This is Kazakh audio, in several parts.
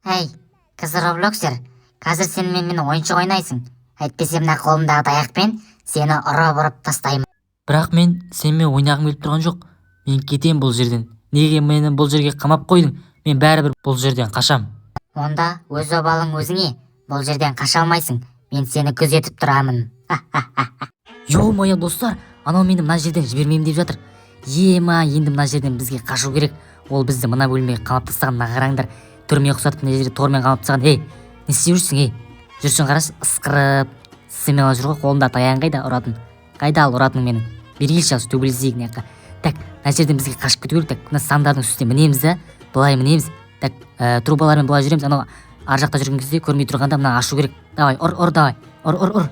Әй, қыз роблоксер, қазір сен менімен ойыншық ойнайсың, әйтпесе мына қолымдағы таяқпен сені ұрып-ұрып тастаймын. Бірақ мен сенімен ойнағым келіп тұрған жоқ. Мен кетем бұл жерден. Неге мені бұл жерге қамап қойдың? Мен бәрібір бұл жерден қашам. Онда өз обалың өзіңе, бұл жерден қаша алмайсың, мен сені күзетіп тұрамын. Ё-моё, достар, анау мені мына жерден жібермеймін деп жатыр. Ема, енді мына жерден бізге қашу керек. Ол бізді мына бөлмеге қамап тастаған. Мына қараңдар, түрме ұқсатып, мына жерде тормен қамап тастаған. Ей, не істеп жүрсің? Ей, жүрсің, қарашы, ысқырып смело жүр ғой. Қолында таяғың қайда, ұратын қайда? Ал, ұратының менің, бері келші, ал, төбелесейік мына жаққа. Так, мына жерден бізге қашып кету керек. Так, мына сандардың үстіне мінеміз да, былай мінеміз. Так, трубалармен былай жүреміз. Анау ар жақта жүрген кезде, көрмей тұрғанда, мына ашу керек. Давай, ұр, ұр, давай, ұр, ұр, ұр,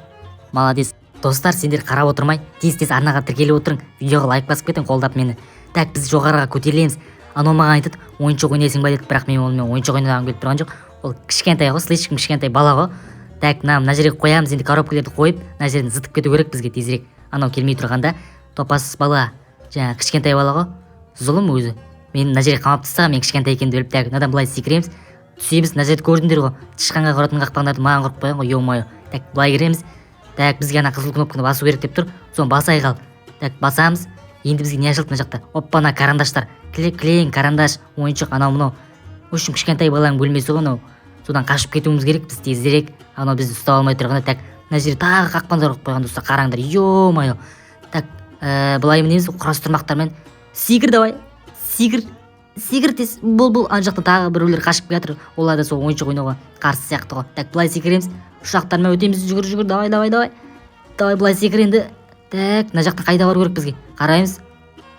молодец. Достар, сендер қарап отырмай, тез тез арнаға тіркеліп отырың, видеоға лайк басып кетің, қолдап мені. Так, біз жоғарыға көтерілеміз. Анау маған айтады: «Ойыншық ойнайсың ба?» – деді. Бірақ мен онымен ойыншық ойнағым келіп тұрған жоқ, ол кішкентай ғой, слишком кішкентай бала ғой. Так, мына жерге қоямыз енді. Коробкалерді қойып, мына жерден зытып кету керек бізге тезірек, анау келмей тұрғанда. Топас бала, жаңағы кішкентай бала ғой, зұлым өзі, мені мына жерге қамап тастаған, мен кішкентай екенімді біліп. Так, мынадан былай секіреміз, түсеміз. Мына жерді көрдіңдер ғой, тышқанға құратын қақпандарды маған құрып қойған ғой, ё-моё. Так, былай кіреміз. Так, бізге ана қызыл кнопканы басу керек деп тұр, соны басайық. Ал, так, басамыз. Енді бізге не ашылды мына жақта? Оппа, ана карандаштар, кілең карандаш, ойыншық, анау мынау в общем, кішкентай баланың бөлмесі ғой мынау. Содан қашып кетуіміз керек біз тезірек, анау бізді ұстап алмай тұрғанда. Так, мына жерде тағы қақпандар қойып қойған, достар, қараңдар, ё-моё. Так, былай мінеміз құрастырмақтармен. Секір, давай, секір, секір, тез бол, бол. Ана жақта тағы біреулер қашып келе жатыр, олар да сол ойыншық ойнауға қарсы сияқты ғой. Так, былай секіреміз, ұшақтармен өтеміз. Жүгір, жүгір, давай, давай, давай, давай, былай секір енді. Так, мына жақта қайда бару керек бізге? Қараймыз.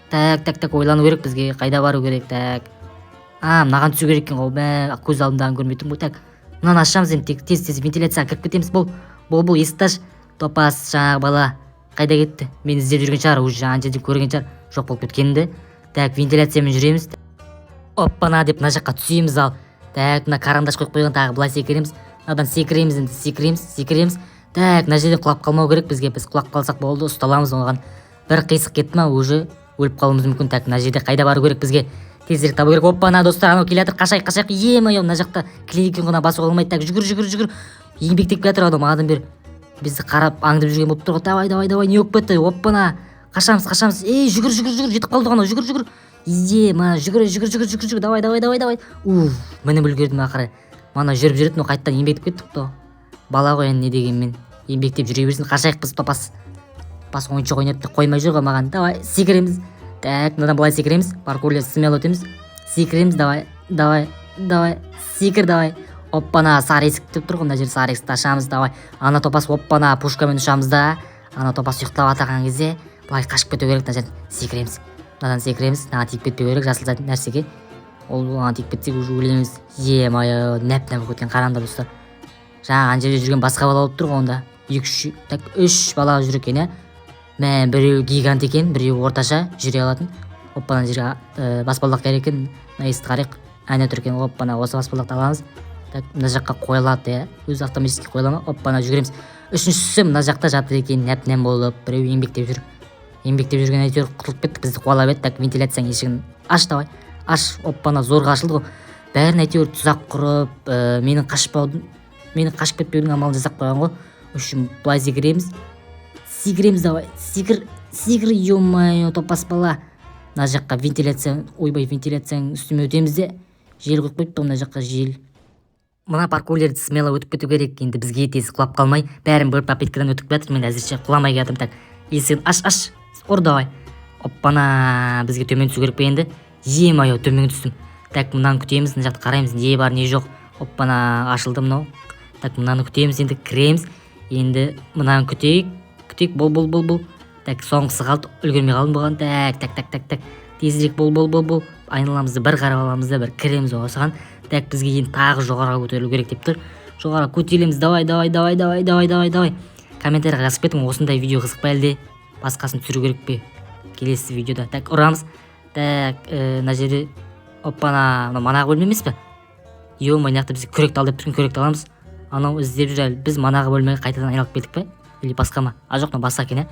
Так, так, так, ойлану керек бізге, қайда бару керек. Так, а, мынаған түсу керек екен ғой. Мә, көз алдымдағыны көрмей тұрмын ғой. Так, мынаны ашамыз енді. Тек тез, тез вентиляцияға кіріп кетеміз. Бол, бол, бол, есікті аш. Топас жаңағы бала қайда кетті? Мені іздеп жүрген шығар уже, ана жерден көрген шығар жоқ болып кеткенімді. Так, вентиляциямен жүреміз. Оппана деп мына жаққа түсеміз. Ал, так, мына карандаш қойып қойған. Тағы былай секіреміз, мынадан секіреміз енді, секіреміз, секіреміз. Так, мына жерден құлап қалмау керек бізге. Біз құлап қалсақ болды, ұсталамыз оған. Бір қисық кетті ма, уже өліп қалуымыз мүмкін. Так, мына жерде қайда бару керек бізге? Тезірек табу керек. Оппана, достар, анау келе жатыр, қашайық, қашайық. Ё-моё, мына жақта клей екен ғой, басуға болмайды. Так, жүгір, жүгір, жүгір. Еңбектеп келе жатыр анау, манадан бері бізді қарап, аңдып жүрген болып тұр ғой. Давай, давай, давай, не болып кетті? Оппана, қашамыз, қашамыз. Ей, жүгір, жүгір, жүгір, жетіп қалдық анау. Жүгір, жүгір, ема, жүгір, жүгір, жүгір, жүгір, жүгір, давай, давай, давай, давай. Уф, мініп үлгердім ақыры. Мана жүріп жүреді, но қайтадан еңбектеп кеттік қой. Бала ғой енді, не дегенмен, еңбектеп жүре берсін. Қашайық біз. Топас, топас ойыншық ойнап та қоймай жүр ғой маған. Давай, секіреміз. Так, мынадан былай секіреміз, паркурлер смело өтеміз, секіреміз. Давай, давай, давай, секір, давай. Оппана, сары есік деп тұр ғой мына жерде. Сары есікті ашамыз, давай. Ана топас, оппана, пушкамен ұшамыз да, ана топас ұйықтап жатқан кезде былай қашып кету керек. Мына жерден секіреміз, мынадан секіреміз. Мынаған тиіп кетпеу керек, жасыл нәрсеге. Ол оған тиіп кетсек, уже өлеміз. Ё-моё, нәп нәп болып кеткен. Қараңдар, достар, жаңа ана жерде жүрген басқа бала болып тұр ғой онда. Екі, үш, так, үш бала жүр екен, иә. Мә, біреуі гигант екен, біреуі орташа жүре алатын. Оппа, ана жерге баспалдақ керек екен. Мына есікті қарайық, әне тұр екен. Оппана, осы баспалдақты аламыз. Так, мына жаққа қойылады, иә, өзі автоматически қойыла ма? Оппана, жүгіреміз. Үшіншісі мына жақта жатыр екен, нәп нәм болып. Біреуі еңбектеп жүр, еңбектеп жүрген. Әйтеуір құтылып кеттік, бізді қуалап еді. Так, вентиляцияның есігін аш, давай, аш. Оппана, зорға ашылды ғой. Бәрін әйтеуір тұзақ құрып, менің қашпаудың, менің қашып кетпеудің амалын жасап қойған ғой. В общем, былай секіреміз, секіреміз, давай, секір, секір. Ё-моё, топас бала. Мына жаққа вентиляция, ойбай, вентиляцияның үстімен өтеміз де. Жел қойып қойыпты ғой мына жаққа, жел. Мына паркурлерді смело өтіп кету керек енді бізге, тез құлап қалмай. Бәрін бір попыткадан өтіп келе жатырмын мен, әзірше құламай келе жатырмын. Так, есігін аш, аш, ұр, давай. Оппана, бізге төмен түсу керек пе енді? Ё-моё, төмен түстім. Так, мынаны күтеміз, мына жақта қараймыз, не бар, не жоқ. Оппана, ашылды мынау. Так, мынаны күтеміз енді, кіреміз енді. Мынаны күтейік, күтейік. Бол, бол, бол, бол. Так, соңғысы қалды, үлгермей қалдым бұған. Так, так, так, так, так, тезірек бол, бол, бол, бол. Айналамызды бір қарап аламыз да, бір кіреміз осыған. Так, бізге енді тағы жоғарыға көтерілу керек деп тұр. Жоғарыға көтерілеміз. Давай, давай, давай, давай, давай, давай, давай. Комментарийға жазып кетің, осындай видео қызық па, әлде басқасын түсіру керек пе келесі видеода? Так, ұрамыз. Так, мына жерде, оппана, мынау манағы бөлме емес пе? Ё, мына жақта бізге күректі ал деп тұр екен, күректі аламыз. Анау іздеп жүр әлі. Біз манағы бөлмеге қайтадан айналып келдік пе или басқа ма? А, жоқ, мынау басқа екен, иә.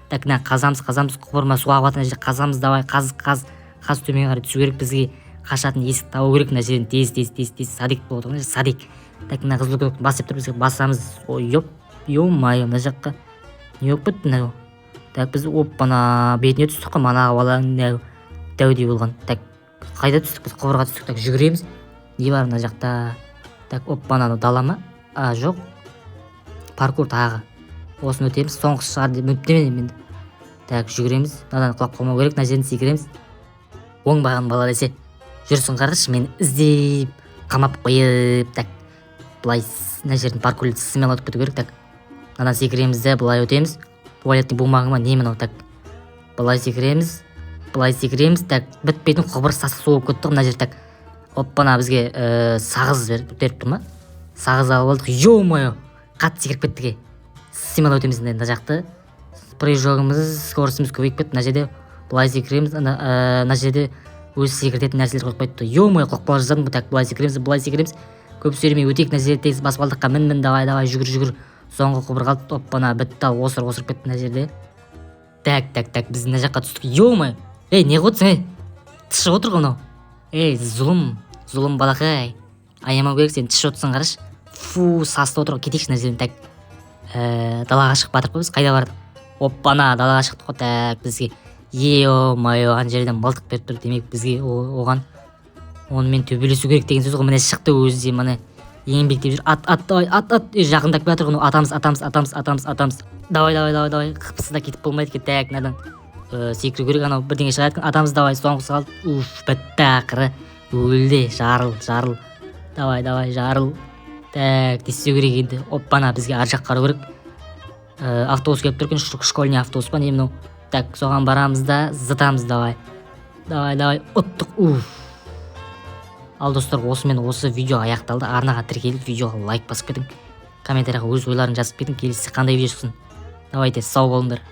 Так, мына қазамыз, қазамыз. Құбырма су ағып жатыр, мына жерде қазамыз. Давай, қаз, қаз, қаз. Төмен қарай түсу керек бізге. Қашатын есік табу керек мына жерден. Тез, тез, тез, тез. Садик болып отыр ғой, садик. Так, мына қызыл кнопканы бас деп тұр, бізге басамыз. Ой, ёп, ё-моё, мына жаққа не болып кетті мынау? Так, біз, оппана, бетіне түстік қой манағы баланың, дәу дәудей болған. Так, қайда түстік біз? Құбырға түстік. Так, жүгіреміз. Не бар мына жақта? Так, оппана, анау дала ма? А, жоқ, паркур тағы. Осыны өтеміз, соңғысы шығар деп үміттенемін енді. Так, жүгіреміз, мынадан құлап қалмау керек. Мына жерден секіреміз. Оңбаған бала десе, жүрсін, қарашы, мені іздеп, қамап қойып. Так, былай мына жерден паркур смело өтіп кету керек. Так, мынадан секіреміз де, былай өтеміз. Туалеттің бумага ма, не мынау? Так, былай секіреміз, былай секіреміз. Так, бітпейтін құбыр, сасық су болып кетті ғой мына жер. Так, оппана, бізге сағыз беріп тұр ма? Сағыз алып алдық. Ё-моё, қатты секіріп кеттік. Е, смело өтеміз мына жақты. Прыжогымыз, скоростіміз көбейіп кетті. Мына жерде былай секіреміз. Ана мына жерде өзі секіртетін нәрселер қойып қойыпты. Ё-моё, құлап бара жаздадым. Так, былай секіреміз, былай секіреміз. Көп сөйлемей өтейік мына жерде. Тез баспалдаққа мін, мін, давай, давай, жүгір, жүгір. Соңғы құбыр қалды. Оппана, бітті. Ал, осырып, осырып кетті мына жерде. Так, так, так, біз мына жаққа түстік. Ё-моё, ей, не қылып отырсың? Ей, тышып отыр ғой мынау. Ей, зұлым, зұлым балақай, аямау керек сен. Тышып отырсың, қарашы, фу, сасытып отыр ғой. Кетейікші мына жерден. Так, далаға шығып батырып қой. Біз қайда бардық? Оппана, далаға шықтық қой. Так, бізге, ё-моё, ана жерден мылтық беріп тұр. Демек, бізге оған, онымен төбелесу керек деген сөз ғой. Міне, шықты өзі де, міне, еңбектеп жүр. Ат, ат, давай, ат, ат. Е, жақындап келе жатыр ғой. Атамыз, атамыз, атамыз, атамыз, атамыз. Давай, давай, давай, давай. Қыпсыз да кетіп болмайды екен. Так, мынадан секіру керек. Анау бірдеңе шығады екен. Атамыз, давай, соңғысы қалды. Уф, бітті, ақыры өлді. Жарыл, жарыл, давай, давай, жарыл. Так, не істеу керек енді? Оппана, бізге ар жаққа қарау керек. Автобус келіп тұр екен. Школьный автобус па, не мынау? Так, соған барамыз да, зытамыз. Давай, давай, давай, ұттық, уф. Ал, достар, осымен осы видео аяқталды. Арнаға тіркеліп, видеоға лайк басып кетің, комментарийға өз ойларыңды жазып кетің, келесі қандай видео шықсын. Давайте, сау болыңдар.